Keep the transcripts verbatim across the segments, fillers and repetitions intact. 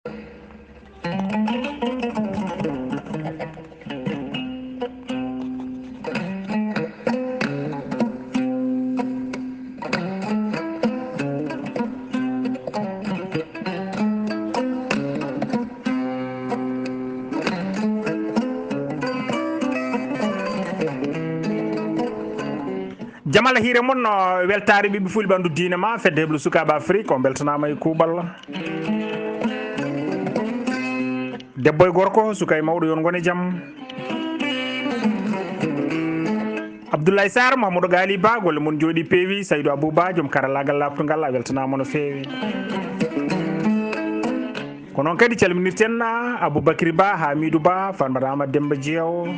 Jamala hiire mon, no weltaare ɓiɓɓe fulɓe ɓanndu diine ma, fedde heblo sukaaɓe Afrik, on mbeltanaama e kuuɓal. Debbo e gorko, suka e mawɗo, yon ngone jam. Abdoulaye Sarr, Mahamadou Gali Ba, golle mon jooɗi peewi, Saydou Abou Ba, joom karallaagal laaɓtungal, a weltanaama no feewi. Ko noon kadi calminirten Aboubacry Ba, Hamidou Ba, Farmata Amadou Demba Jeewo,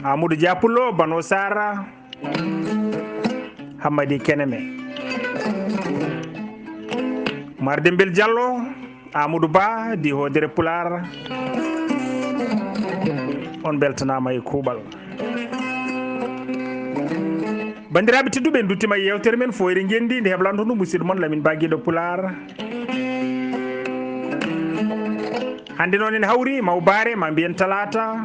Amadou Dia Pullo, Bano Sarr, Hammadi Keneme, Mar Dembel Diallo, Amadou Ba, di hoodere Pulaar, on mbeltanaama e kuuɓal. Banndiraaɓe tedduɓe, en nduttiima e yeewtere men Fooyre Ngenndi, nde heblanto ndu musidɗo mon Lamin Ba Giɗo Pulaar. Hannde noon en hawri mawbaare, ma mbiyen talaata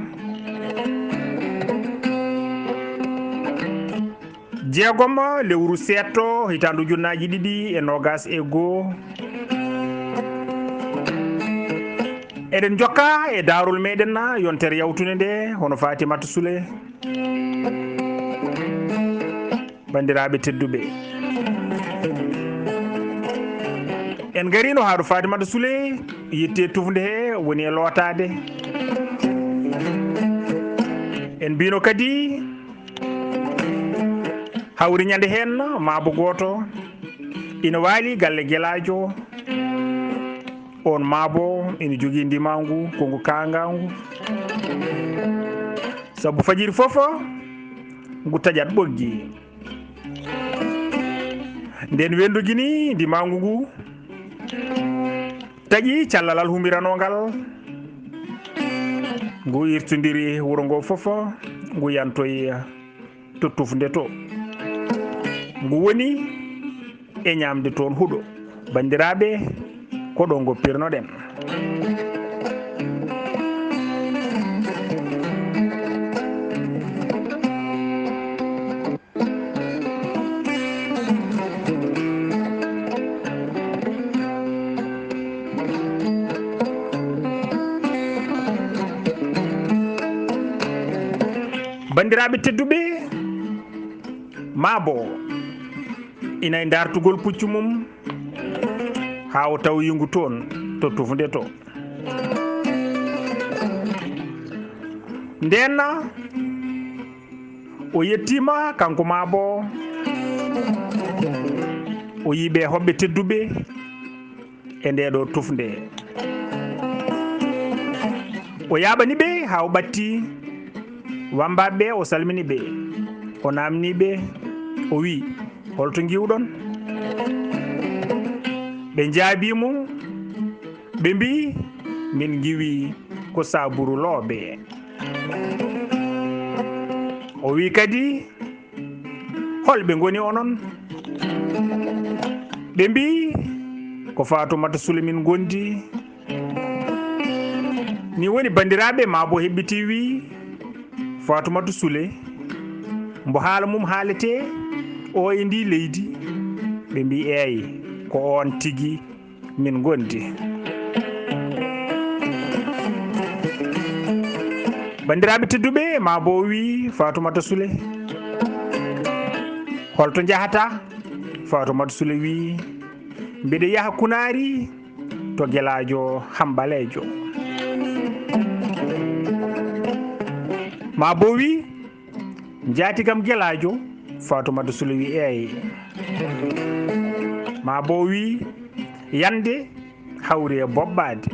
jeegom lewru seeɗto, hitaande ujunnaaji ɗiɗi e noogaas e goo. Eɗen njokka e daarol meɗen na yontere yawtunde nde, hono Fatimata Sule. Banndiraaɓe tedduɓe, en ngariino haa ɗo Fatimata Sule yetti e tufnde he, woni e lootaade. En mbiino kadi hawri ñande heen maabo gooto ina waali galle Gelaajo. On maabo ina jogii ndimaangu, ko ngu kaangaangu. Sabu fajiri fof ngu taƴat ɓoggi. Nden wendogini ndimaangu ngu, taƴi callal alhumiranoo ngal, ngu irtondiri wuro ngo fof, ngu yantoyi to tufnde to. Ngu woni e ñaamde toon huɗo. Banndiraaɓe, ko ɗo ngoppirnoɗen. Banndiraaɓe tedduɓe, maabo ina e dartugol puccu mum haa o tawoyi ngu toon to tufnde to. Ndeen o yettiima kanko maabo, o yii ɓee hoɓɓe tedduɓe e ndee ɗoo tufnde. O yaaɓani ɓe haa o ɓatti wammbaaɓe ɓe, o salmini ɓe, o naamnii ɓe, o wii: "Holto ngiwɗon?" Ɓe njaabii mo, ɓe mbii: "Min ngiwii ko Saaburu Looɓe." O wii kadi: "Holɓe ngoni onon?" Ɓe mbii: "Ko Faatumata Sule min ngondi." Ni woni, banndiraaɓe, maabo heɓɓitii wii: "Faatumata Sule, mbo haala mum haaletee o e ndii leydi?" Ɓe mbii: "Eey, ko oon tigi min ngondi." Banndiraaɓe tedduɓe, maabo o wii: "Faatumata Sule, holto njahataa?" Faatumata Sule wii: "Mbeɗa yaha Kunaari to Gelaajo Hamɓaleejo." Maabo wii: "Njaati kam Gelaajo?" Faatumata Sule wii: "Eey." Maabo wii: "Yande hawri e boɓɓaade."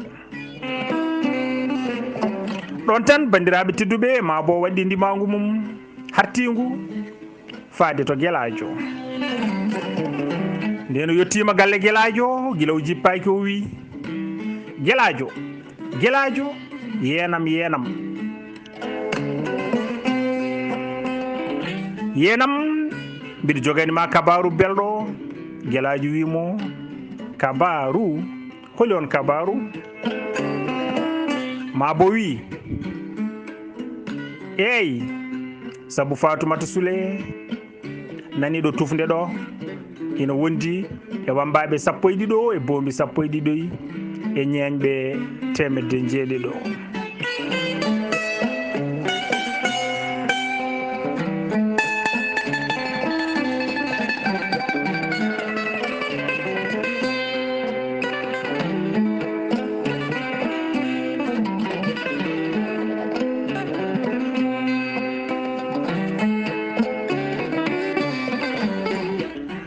Ɗoon tan, banndiraaɓe tedduɓe, maabo waɗi ndimaangu mum hartiingu faade to Gelaajo. Ndeen o yettiima galle Gelaajo, gila o jippaaki o wii: "Gelaajo, Gelaajo, yeenam, yeenam. Yeenam, mbiɗa jogani ma kabaaru belɗo." Gelaajo wii mo: Kabaaru? Holi on kabaaru? Maa bo wi, eey, sabu Faatumata Sule nani ɗo tufnde ɗo, ina wondi e wambaaɓe sappo e ɗiɗo e boombi sappo e ɗiɗoy e ñeeñɓe teemedde jeeɗiɗo.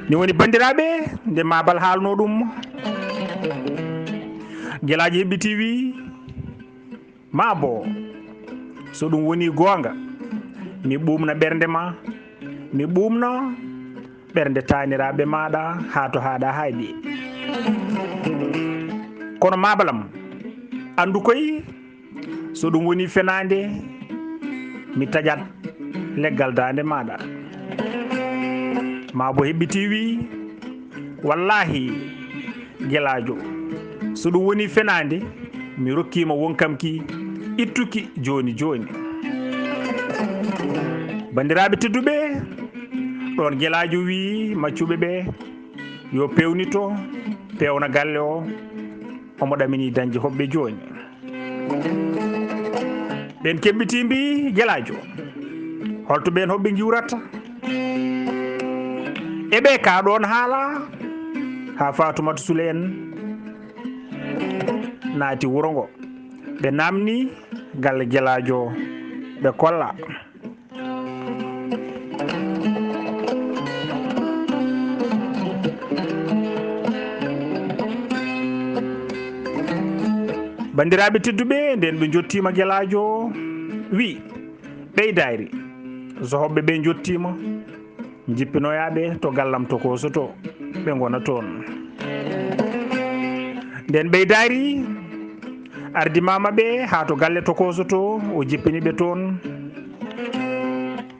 Ni woni, banndiraaɓe, nde Mabal haalno ɗum, Gelaajo Heɓɓi T V, maa bo, so ɗum woni goonga, mi ɓuuɓna ɓernde ma, mi ɓuuɓna ɓernde taaniraaɓe maaɗa haa to haaɗa haaɗi. Kono Mabal am, anndu koy, so ɗum woni fenaande, mi taƴat leggal daande maaɗa. Maa bo Heɓɓi T V, wallaahi, Gelaajo, so ɗum woni fenaande, mi rokkiima wonkam ki, ittuki jooni jooni. Banndiraaɓe tedduɓe, ɗoon Gelaajo wiyi maccuɓe ɓe yo peewnito, peewna galle o, omo ɗamini dañde hoɓɓe jooni. Ɓeen keɓɓitii mbi, Gelaajo, holto ɓeen hoɓɓe ngiwrata? E ɓe ka ɗoon haala haa Faatumata Sule en naati wuro ngo. Ɓe naamni galle Gelaajo, ɓe kolla. Banndiraaɓe tedduɓe, nden ɓe njottiima Gelaajo, wi, ɓeydayri, so hoɓɓe ɓe njottiima, njippinoyaaɓe to gallam to Kooso to, ɓe ngona toon. Nden ɓeydayri ardimaama ɓe haa to galle to Kooso to, o jippini ɓe toon.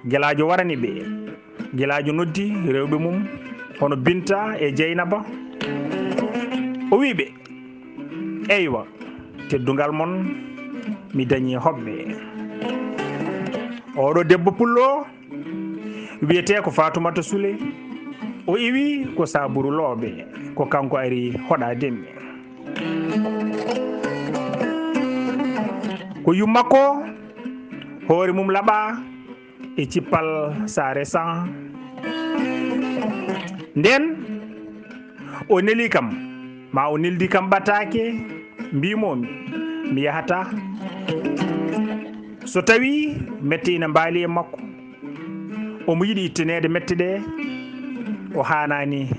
Gelaajo warani ɓe. Gelaajo noddi rewɓe mum, hono Binta e Jeynaba. O wi ɓe, eywa, teddungal mon, mi dañi hoɓɓe. Oɗo debbo pullo wiyetee ko Faatumata Sule. O iwi ko Saaburu Looɓe, ko kanko ari hoɗaade mi. Ko yumma ko hoore mum laɓa e cippal saare san. Nden o neli kam, ma o neldi kam ɓataake, mbimomi mi yahata. So tawi mette ina mbaali e makko, omo yiɗi ittineede mette ɗe, o haanaani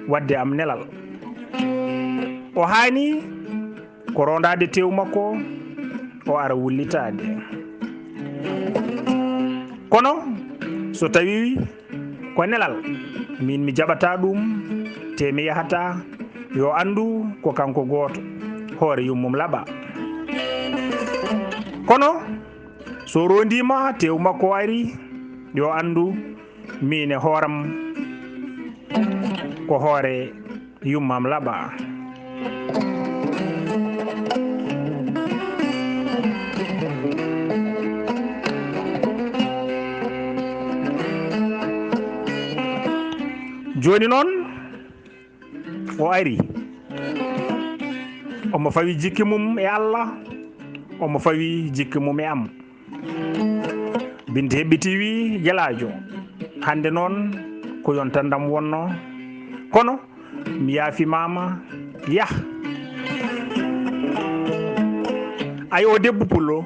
waɗde am nelal. O haani ko rondaade tew makko, o ara wullitaade. Kono so tawi ko nelal, min mi jaɓata ɗum, te mi yahata, yo anndu ko kanko gooto, hoore yummum laɓa. Kono so rondiima tew makko ari, yo anndu min e hooram ko hoore yummam laɓa. Jooni noon, o ari, omo fawi jikke mum e Allah, omo fawi jikke mum e am. Binta Heɓɓi T V, Gelaajo, hannde noon ko yontandam wonno, kono mi yaafimaama, yah. Ay, o debbo pullo,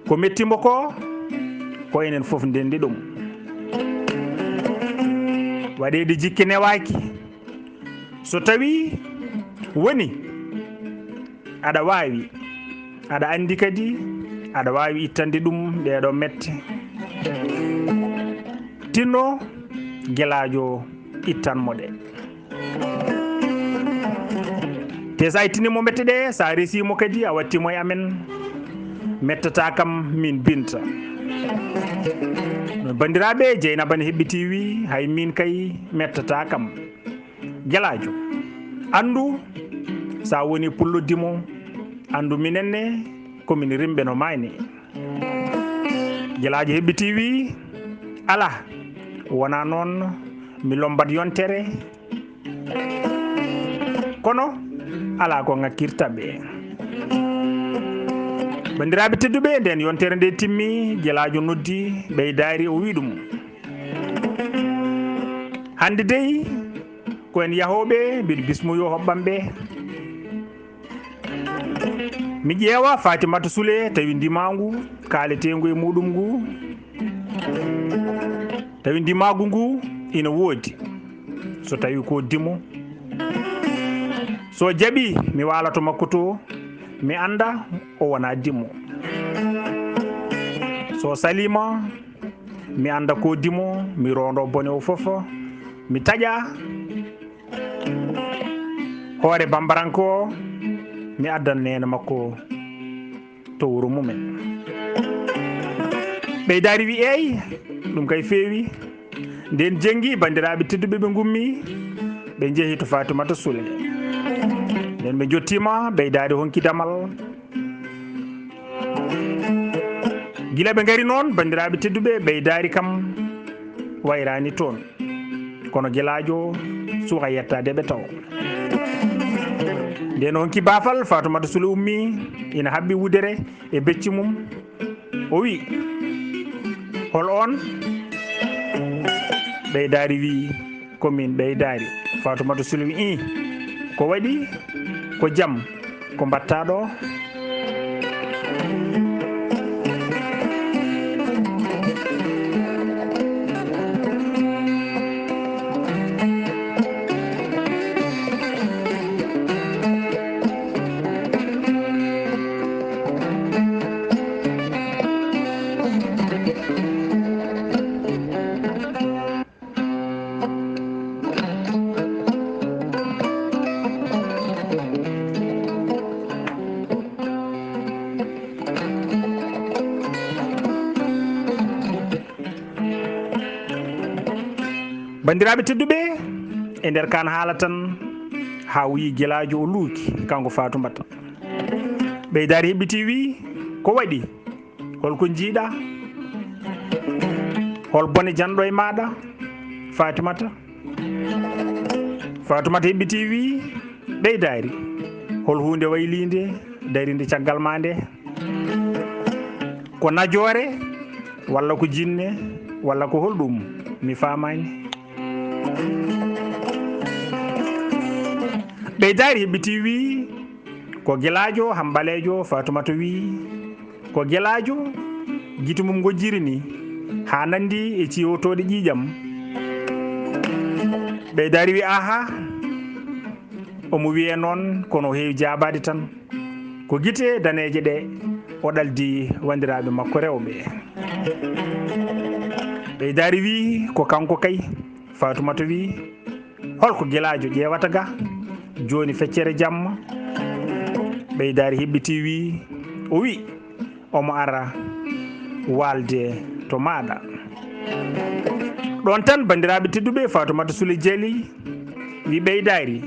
ko metti mo ko, ko enen fof ndenndi ɗum. Waɗeede jikke newaaki. So tawi woni aɗa waawi, aɗa anndi kadi aɗa waawi ittande ɗum ɗeeɗo mette, tinno Gelaajo ittan mo ɗe. Te sa ittini mo mette ɗe, sa resi mo kadi, a watti mo e amen, mettata kam min Binta. Banndiraaɓe, Jeynaba ne Heɓɓi T V, hay min kay mettata kam. Gelaajo, anndu, so a woni pullo dimo, anndu minen ne ko min rimɓe no maayni. Gelaajo heɓɓitii wii, "Alaa, wonaa noon, mi lommbat yontere, kono alaa ko ŋakkirta ɓe." Banndiraaɓe tedduɓe, ndeen yontere nde timmi, Gelaajo noddi ɓeydaari, o wii ɗum, "Hannde dey, ko en yahooɓe, mbiɗo bismoyoo hoɓɓam ɓe. Mi ƴeewa Fatimata Sule, tawi ndimaangu kaaleteengu e muuɗum ngu, tawi ndimaagu ngu ina woodi. So tawi ko dimo, so jaɓi, mi waala to makko to, mi annda o wonaa dimo. So saliima, mi annda ko dimo, mi roondo bone o fof, mi taƴa hoore bambaranko o, mi addan neene makko to wuro mumen." Ɓeydaari wi, "Eey, ɗum kay feewi." Ndeen jenngi, banndiraaɓe tedduɓe, ɓe ngummi, ɓe njehi to Fatimata Sule. Ndeen ɓe njottiima, ɓeydaari honki damal. Gila ɓe ngari noon, banndiraaɓe tedduɓe, ɓeydaari kam wayraani toon. Kono Gelaajo suka yettaade ɓe taw. Ndeen honki baafal, Fatumata Sule ummi, ina haɓɓi wudere e becci mum. O wi, "Hol oon?" Ɓeydaari wi, "Ko min." Ɓeydaari. Fatumata Sule wi, "Ii, ko waɗi? Ko jam? Ko mbaɗtaa ɗo?" Banndiraaɓe tedduɓe, e nder kaan haala tan, haa o yii Gelaajo o luuki, kanko Faatumata. Ɓeydaari heɓɓitii, wii, "Ko waɗi? Hol ko njiiɗaa? Hol bone janɗo e maaɗa, Faatumata?" Faatumata heɓɓitii, wii, "Ɓeydaari, hol huunde wayliinde dariinde caggal maa nde? Ko najoore, walla ko jinne, walla ko holɗum? Mi faamaani." Ɓeydaari heɓɓitii, wii, "Ko gelaajo, hambaleejo." Faatumata wii, "Ko gelaajo, gite mum ngojjiri ni, haa nanndi e ciwtooɗe ƴiiƴam." Ɓeydaari wii, "Aha." Omo wiyee noon, kono o heewi jaabaade tan. Ko gite daneeje ɗe o ɗaldi wanndiraaɓe makko rewɓe. Ɓeydaari wii, "Ko kanko kay." Faatumata wii, "Hol ko gelaajo ƴeewata ga jooni feccere jamma?" Ɓeydaari heɓɓitii, wii, o wii, "Omo ara waalde to maaɗa." Ɗoon tan, banndiraaɓe tedduɓe, Faatumata Sule Jeeli wii Ɓeydaari,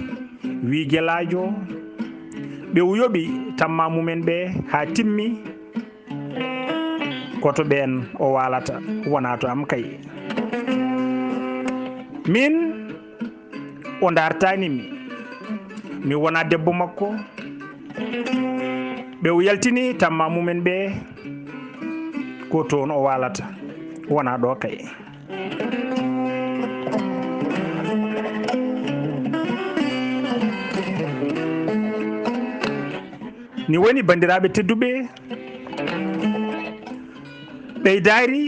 wii gelaajo, ɓe o yoɓi tamma mumen ɓe haa timmi, ko to ɓeen o waalata, wonaa to am kay. Min, o ndaartaani mi, mi wonaa debbo makko. Ɓe o yaltini tamma mumen ɓe, ko toon o waalata, wonaa ɗo kay. Ni woni, banndiraaɓe tedduɓe, Ɓeydaari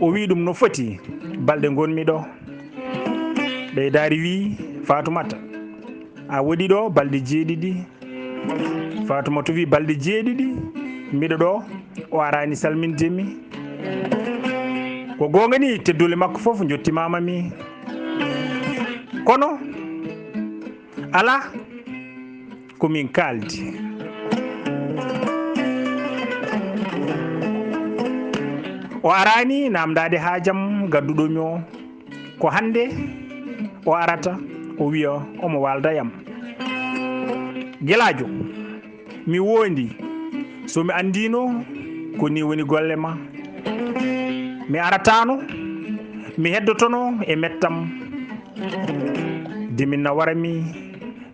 o wii ɗum, "No foti balɗe ngonmi ɗo?" Ɓeydaari wii, "Faatumata, a woɗi ɗo balɗe jeeɗiɗi." Faatumata wii, "Balɗe jeeɗiɗi mbiɗo ɗo, o araani salminde mi. Ko goonga ni, teddule makko fof njottimaama mi. Kono alaa ko min kaaldi. O araani naamndaade haajam gadduɗo mi o. Ko hannde o arata, o wiya omo waalda yam. Gelaajo, mi woondii, so mi anndiino, ko nii woni golle ma. Mi arataano, mi heddotono e mettam. De min na wara mi,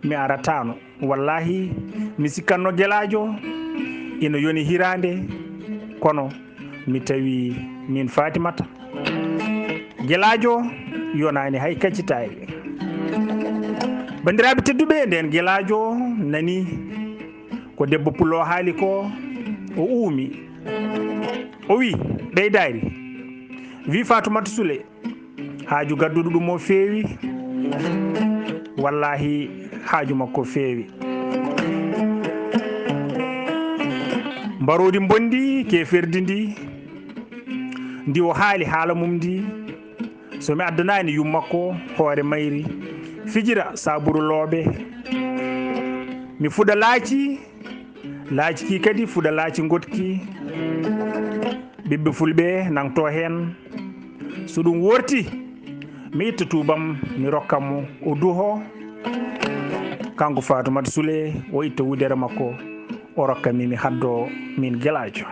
mi arataano. Wallaahi, mi sikkanno Gelaajo ina yoni hiraande, kono mi tawi min Faatimata. Gelaajo yonaani hay kaccitaari. Banndiraaɓe tedduɓe, ndeen Gelaajo nani ko debbo pullo o haali ko, o uumi. O wi, ɓeydaari, wi Faatumata Sule, haaju gadduɗo ɗum o feewi. Wallaahi, haaju makko feewi. Mbaroodi mbondi keeferdi ndi, ndi o haali haala mum ndi, so mi addanaani yumma makko hoore mayri, fijira saburu looɓe. Mi fuɗa laaci, laaci ki kadi fuɗa laaci ngoɗki. Ɓiɓɓe fulɓe nangto heen. So ɗum worti, mi itta tuubam, mi rokka mo o duho. Kanko Faatumata Sule, o itta wudere makko, o rokka mi, mi haddo min Gelaajo.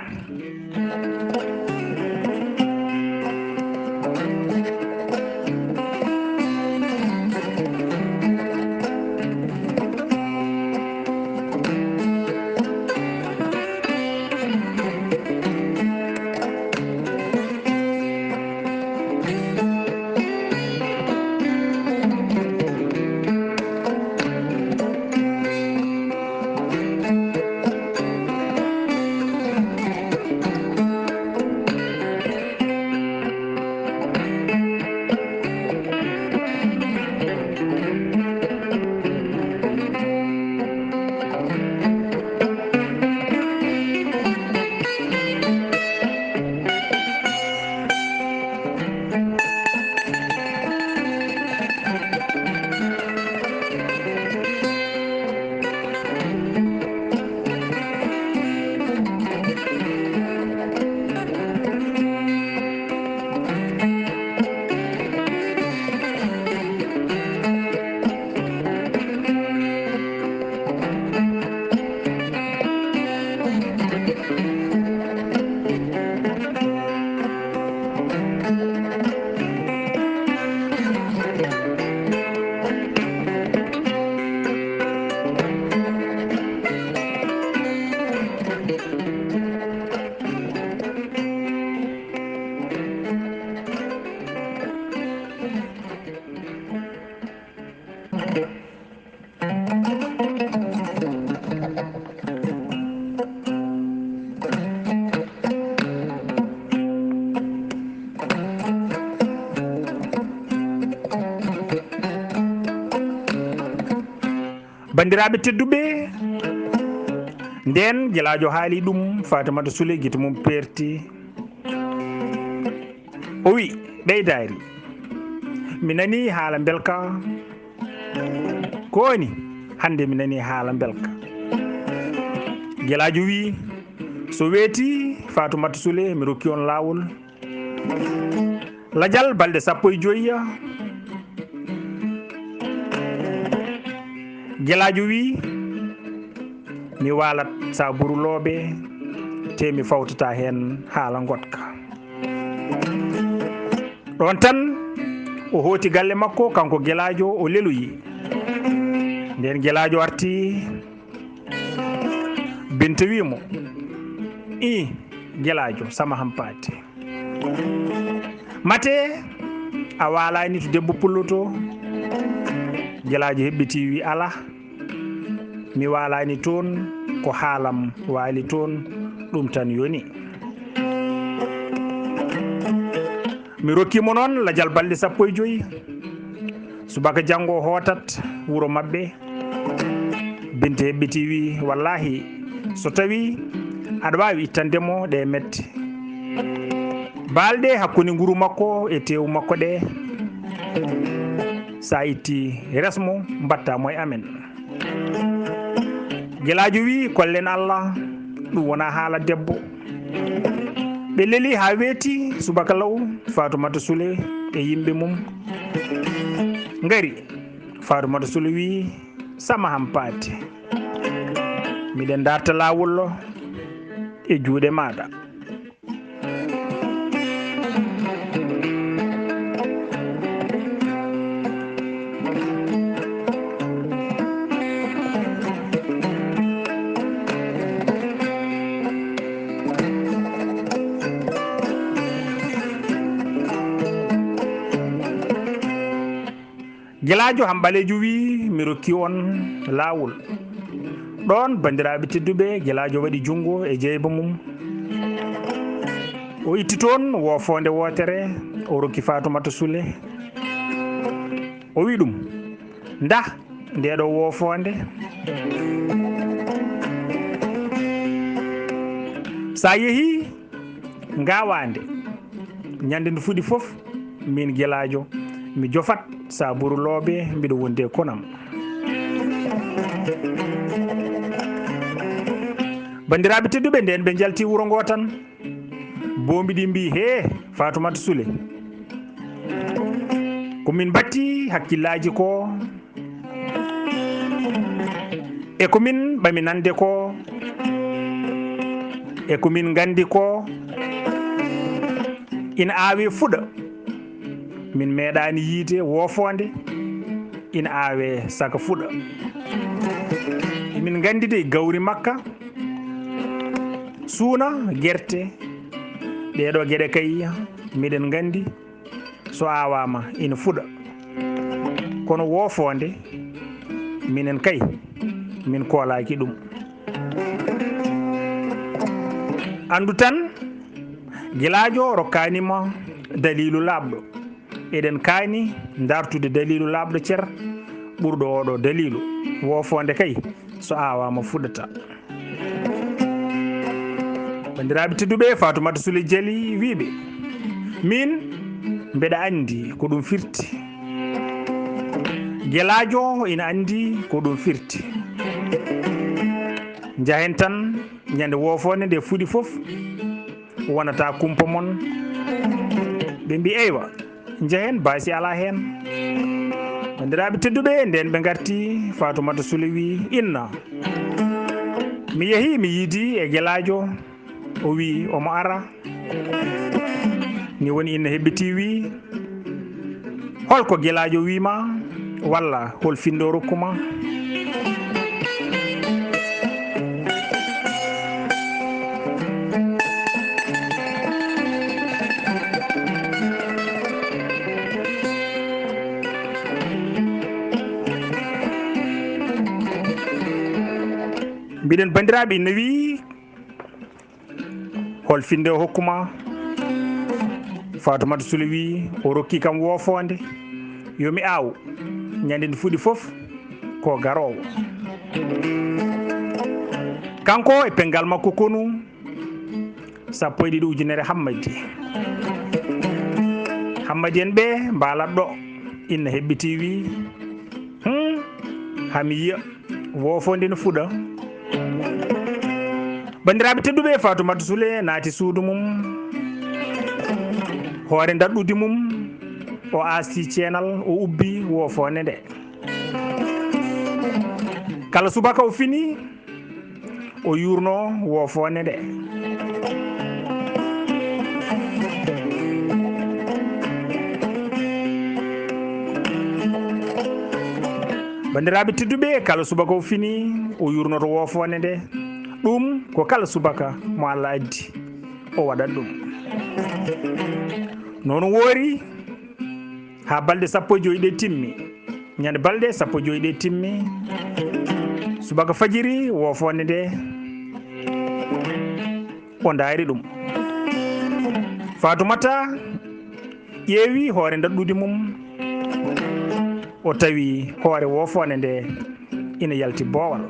Banndiraaɓe tedduɓe, ndeen Gelaajo haali ɗum, Faatumata Sule gite mum peerti. O wi, ɓeydaari, mi nanii haala mbelka. Ko woni? Hannde mi nanii haala mbelka. Gelaajo wi, so weeti Faatumata Sule, mi rokki on laawol. Lajal balɗe sappo e joyi. Gelaajo wi, mi waalat saburu looɓe, te mi fawtata heen haala ngoɗka. Ɗoon tan o hooti galle makko, kanko Gelaajo, o leloyi. Ndeen Gelaajo arti, Binta wi mo, "Ii, Gelaajo, sama hampaate. Mate a waalaani to debbo pullo to?" Gelaajo heɓɓiti wi, "Alaa, mi waalaani toon, ko haalam waali toon, ɗum tan yoni." Mi rokki mo noon lajal balɗe sappo e joyi. Subaka janngo o hootat wuro maɓɓe. Binta heɓɓiti wi, "Wallaahi, so tawii aɗa waawi ittande mo ɗe mette. Baalɗe hakkunde nguru makko e teewu makko ɗe, so a itti, res mo, mbaɗta mo e amen." Gelaajo wi, "Kollen Allah, ɗum wonaa haala debbo." Ɓe leli haa weeti, subaka law, Faatumata Sule e yimɓe mum. Ngari, Faatumata Sule wii, "Sama hampaate. Miɗen darta laawol e juuɗe maaɗa." Gelaajo Hamɓaleejo wii, "Mi rokki on laawol." Ɗoon, banndiraaɓe tedduɓe, Gelaajo waɗi junngo e jeyba mum. O itti toon woofoonde wootere, o rokki Faatumata Sule. O wii ɗum, "Ndah ndee ɗoo woofoonde. So a yehii, ngaawaa nde. Ñande nde fuɗi fof, miin Gelaajo, mi jofat saaburu loobe, mbiɗo wondi e konam." Banndiraaɓe tedduɓe, ndeen ɓe njalti wuro ngoo tan, boombi ɗi mbii, "Hee, Faatumata Sule, ko min mbatti hakkillaaji ko, e ko min ɓami nande ko, e ko min nganndi ko, ina aawee fuɗa. Min meeɗaani yiide woofoonde ina aawee saka fuɗa. Emin nganndi de gawri makka, suuna, gerte, ɗee ɗoo geɗe kay miɗen nganndi so aawaama ina fuɗa. Kono woofoonde, minen kay, min koolaaki ɗum." Anndu tan, Gelaajo rokkaani ma daliilu laaɓɗo. Eɗen kaani ndartude daliilu laaɓɗo cer ɓurɗo oo ɗoo daliilu. Woofoonde kay, so aawaama fuɗata. Banndiraaɓe tedduɓe, Faatumata Sule Jali wii ɓe, "Miin mbeɗa anndi ko ɗum firti. Gelaajo ina anndi ko ɗum firti. Njahen tan, ñande woofoonde nde fuɗi fof, wonata kumpa mon." Ɓe mbii, "Eywa, njahen, baasi alaa heen." Banndiraaɓe tedduɓe, ndeen ɓe ngarti, Faatumata Sule wii, "Inna, mi yehii, mi yiidi e Gelaajo, o wii omo ara." Ni woni Inna Hebbiti wii, "Hol ko Gelaajo wii ma, walla hol finnde o rokku ma?" Mbiɗen banndiraaɓe, Inna wii, "Hol finnde o hokku ma?" Faatumata Sule wii, "O rokki kam woofoonde, yo mi aaw. Ñande nde fuɗi fof, ko garoowo." Kanko e penngal makko konu, sappo e ɗiɗi ujunere Hammadi. Hammadi en ɓe mbaalat ɗo, Inna Hebbiti wii, "Hmm, haa mi yiya." Woofoonde no fuɗa. Banndiraaɓe tedduɓe, Faatumata Sule naati suudu mum, hoore ndaɗɗudi mum, o aasti ceenal, o ubbi woofoonde nde. Kala subaka o fini, o yuurno woofoonde nde. Banndiraaɓe tedduɓe, kala subaka o fini, o yuurnoto woofoonde nde. Ɗum ko kala subaka mo Allah addi, o waɗat ɗum. Noon woori haa balɗe sappo e joy ɗe timmi. Ñande balɗe sappo e joy ɗe timmi, subaka fajiri, woofoonde nde, o ndaari ɗum. Faatumata ƴeewi hoore ndaɗɗudi mum, o tawi hoore woofoonde nde ina yalti boowal.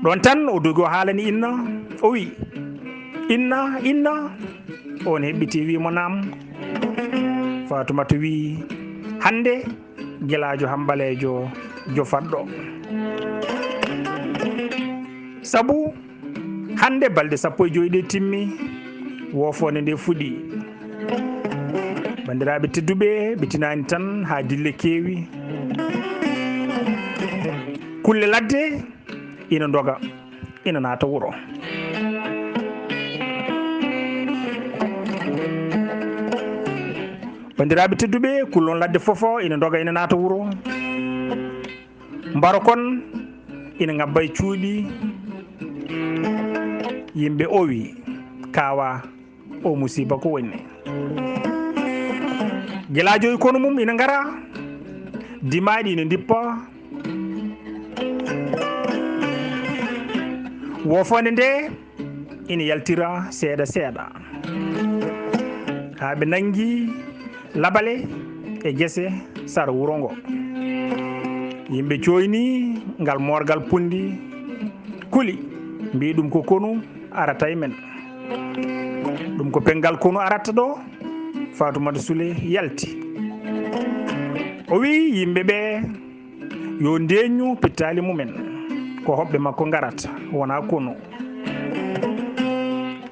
Ɗoon tan o dogi, o haalani Inna, o wi, "Inna, Inna." Oon heɓɓiti, wi mo, "Naam." Faatumata wi, "Hannde Gelaajo Hammaleejo jofat ɗo. Sabu hannde balɗe sappo e joy ɗe timmi, woofoonde nde fuɗi." Banndiraaɓe tedduɓe, ɓe tinaani tan haa dille keewi. Kulle ladde ina ndoga, ina naata wuro. Banndiraaɓe tedduɓe, kullon ladde fof o ina ndoga, ina naata wuro. Mbaro kon ina ŋabba e cuuɗi. Yimɓe owi, kawa, o musiba ko woni. Gelaajo e konu mum ina ngara, dimaaɗi ina ndippa. Woofoonde nde ina yaltira seeɗa seeɗa, haa ɓe nanngi labale e gese sara wuro ngo. Yimɓe cooyni ngal moorgal punndi, kuli, mbi ɗum ko konu arata e men. Ɗum ko penngal konu arata ɗo. Faatumata Sule yalti. O wi yimɓe ɓe yo ndeeñu pittaali mumen. Ko hoɓɓe makko ngarata, wonaa konu.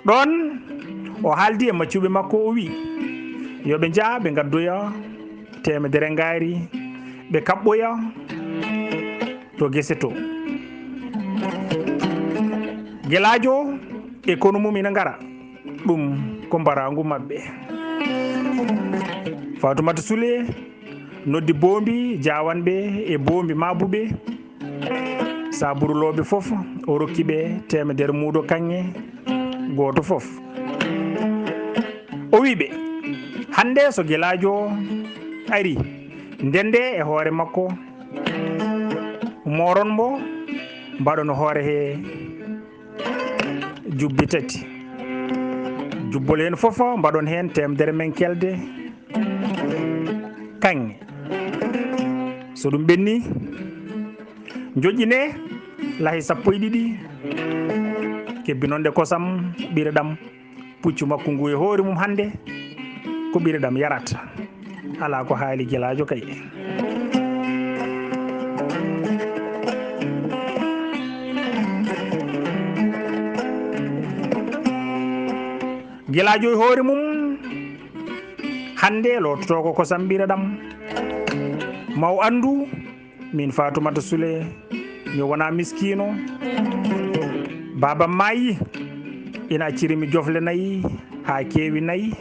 Ɗoon o haaldi e maccuɓe makko, o wi yo ɓe njaha ɓe ngaddoya teemedere ngaari, ɓe kaɓɓoya to gese to. Gelaajo e konu mum ina ngara. Ɗum ko mbaraangu maɓɓe. Faatumata Sule noddi boombi jaawanɓe e boombi maabuɓe. Saburlooɓe fof, o rokki ɓe teemedere muudo kaŋŋe, gooto fof. O wi ɓe, hannde so gelaajo ari, ndende e hoore makko, mooron mbo, mbaɗon hoore he jubbi tati. Jubbol heen fof mbaɗon heen teemedere men kelde kaŋŋe. So ɗum ɓenni, njoƴƴine lahi sappo e ɗiɗi, kebbinon nde kosam ɓireɗam. Puccu makko ngu e hoore mum hannde ko ɓireɗam yarata. Alaa ko haali gelaajo kay. Gelaajo e hoore mum hannde loototo ko kosam ɓireɗam. Maw anndu min Faatumata Sule, mi wonaa miskiino. Baaba maayi, ina acciri mi jofle nayi haa keewi nayi.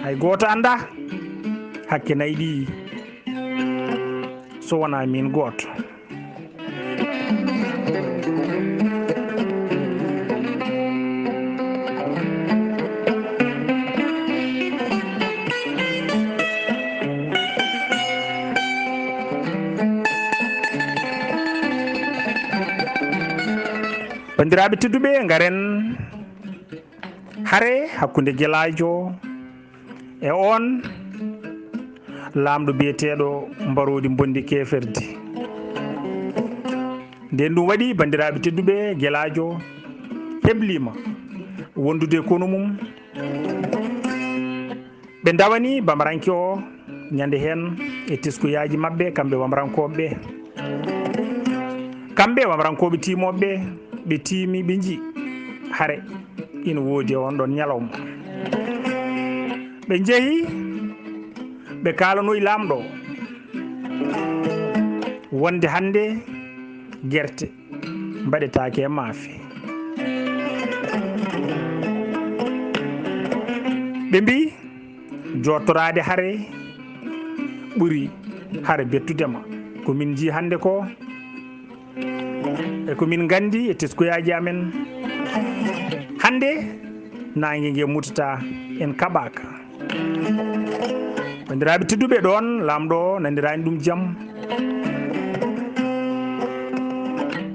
Hay gooto anndaa hakke nayi ɗi, so wonaa miin gooto. Banndiraaɓe tedduɓe, ngaren hare hakkunde gelaajo e oon laamɗo biyeteeɗo Mbaroodi Mbondi Keeferdi. Nden ɗum waɗi, banndiraaɓe tedduɓe, gelaajo hebliima wondude e konu mum. Ɓe ndawani bamaranke o ñande heen e teskuyaaji maɓɓe, kamɓe wamrankooɓe ɓe. Kamɓe wamrankooɓe tiimooɓe ɓe, ɓe tiimi, ɓe nji hare ina woodi e on ɗon ñalawma. Ɓe njehi, ɓe kaalanoyi laamɗo wonde hannde gerte mbaɗetaake e maafe. Ɓe mbi, jooɗtoraade hare ɓuri hare bettude ma. Ko min nji hannde ko, e ko min nganndi e teskuyaaji amen, hannde naange nge mutata, en kaɓaaka. Banndiraaɓe tedduɓe, ɗoon laamɗo o nanndiraani ɗum jam.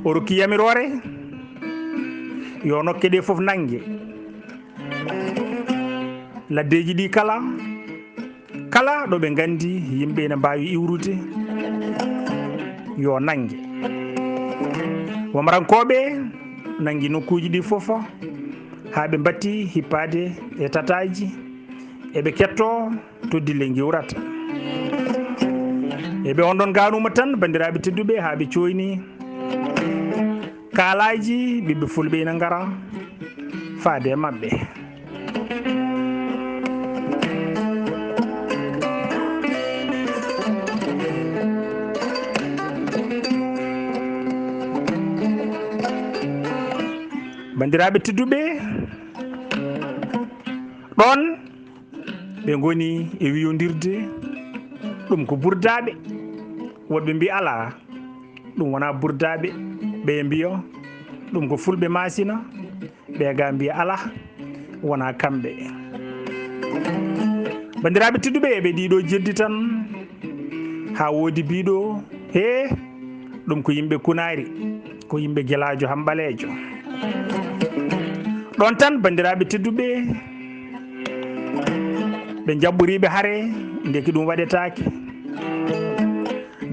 O rokki yamiroore yo nokke ɗe fof nannge. Laddeeji ɗi kala, kala ɗo ɓe nganndi yimɓe ina mbaawi iwrude, yo nannge. Wamrankooɓe nanngi nokkuuji ɗi fof, haa ɓe mbatti hippaade e tataaji, eɓe kettoo to dille ngiwrata. Eɓe on ɗon gaanuuma tan, banndiraaɓe tedduɓe, haa ɓe cooyni. Kaalaaji ɓiɓɓe fulɓe ina ngara faade e maɓɓe. Banndiraaɓe tedduɓe, ɗoon ɓe ngoni e wiyondirde, ɗum ko burdaaɓe. Woɗɓe mbiya alaa, ɗum wonaa burdaaɓe, ɓe mbiya ɗum ko fulɓe maasina, ɓe ga mbiya alaa, wonaa kamɓe. Banndiraaɓe tedduɓe, eɓe ɗiɗo jeddi tan, haa woodi biiɗo, hee, ɗum ko yimɓe Kunaari, ko yimɓe Gelaajo Hamɓaleejo. Ɗoon tan, banndiraaɓe tedduɓe, ɓe njaɓɓoriiɓe hare, ndeke ɗum waɗetaake.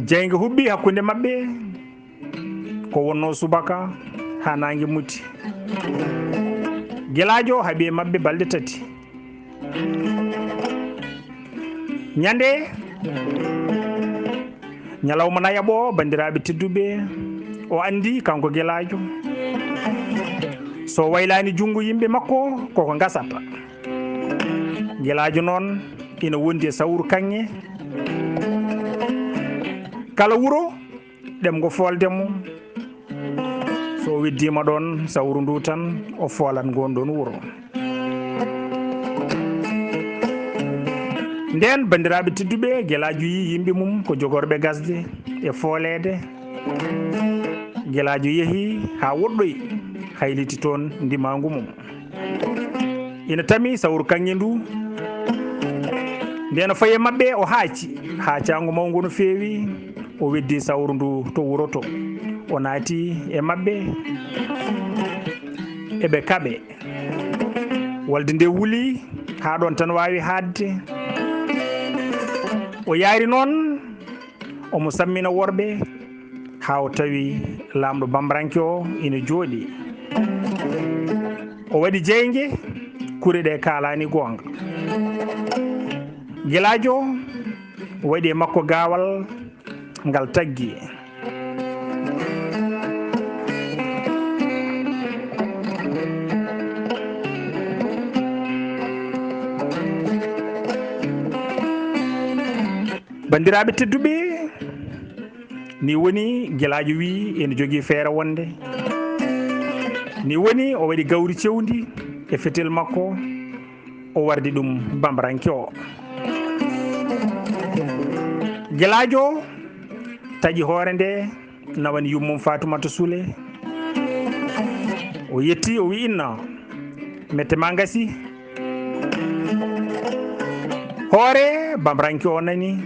Jeynge huɓɓi hakkunde maɓɓe, ko wonnoo subaka haa naange muti. Gelaajo haɓi e maɓɓe balɗe tati. Ñande, ñalawma nayaɓo, banndiraaɓe tedduɓe, o anndi kanko Gelaajo, so waylaani junngo yimɓe makko, koko ngasata. Gelaajo noon ina wondi e sawru kaŋŋe. Kala wuro, ɗemngo foolde mo. So o weddiima ɗoon sawru ndu tan, o foolat ngoon ɗoon wuro. Ndeen, banndiraaɓe tedduɓe, Gelaajo yii yimɓe mum ko jogorɓe gasde e fooleede. Gelaajo yehi haa woɗɗoyi, hayliti toon ndimaangu mum. Ina tami sawru kaŋŋe ndu. Nde no fayi e maɓɓe, o haaci. Haacaango mawngo no feewi. O weddi sawru ndu to wuro to. O naati e maɓɓe. Eɓe kaɓe. Wolde nde wuli haa ɗoon tan waawi haaɗde. O yaari noon. Omo sammina worɓe haa o tawi laamɗo bambaranke o ina jooɗii. O waɗi jeynge, kure ɗe kaalaani goonga. Gelaajo waɗi e makko gaawal ngal taggi. Banndiraaɓe tedduɓe, ni woni Gelaajo wi ene jogii feere wonde. Ni woni o waɗi gawri cewndi e fetel makko, o wardi ɗum bambaranke o. Gelaajo taƴi hoore nde, nawani yummum Faatumata Sule. O yetti, o wi, "Inna, mette ma ngasi." Hoore bambaranke o nani.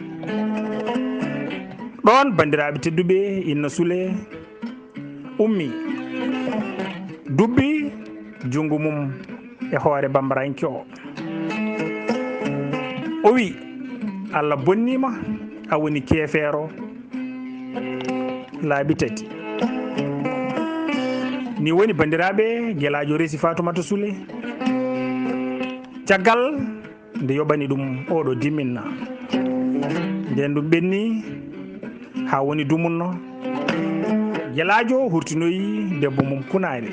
Ɗoon, banndiraaɓe tedduɓe, Inna Sule ummi, dubbi junngo mum e hoore bambaranke o. O wi, "Allah bonnii ma, a woni keefeero laabi tati." Ni woni, banndiraaɓe, Gelaajo resi Faatumata Sule. Caggal nde yoɓani ɗum oɗo diminna. Nden ɗum ɓenni haa woni dumunno. Gelaajo hurtinoyi debbo mum Kunaari.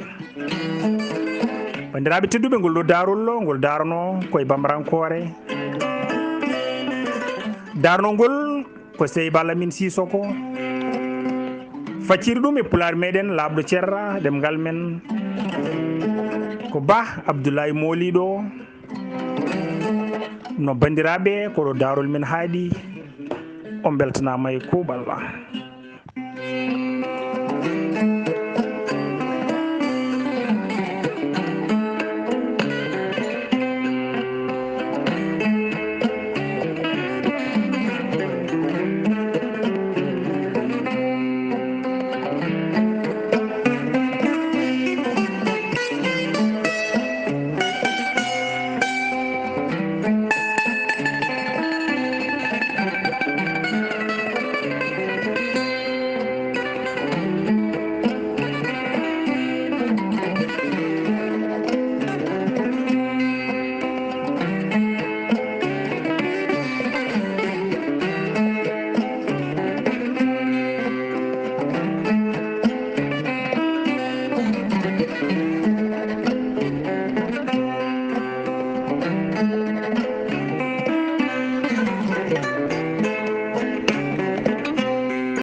Banndiraaɓe tedduɓe, ngol ɗo daarollo, ngol daarano koye bambarankoore. Daarno ngol ko Sey Ba Lamin Sisoko. Facciri ɗum e pulaar meɗen laaɓɗo cerra ɗemngal men. Ko Ba Abdoulaye mooliiɗo. No banndiraaɓe, ko ɗo daarol men haaɗi. On mbeltanaama e kuuɓal.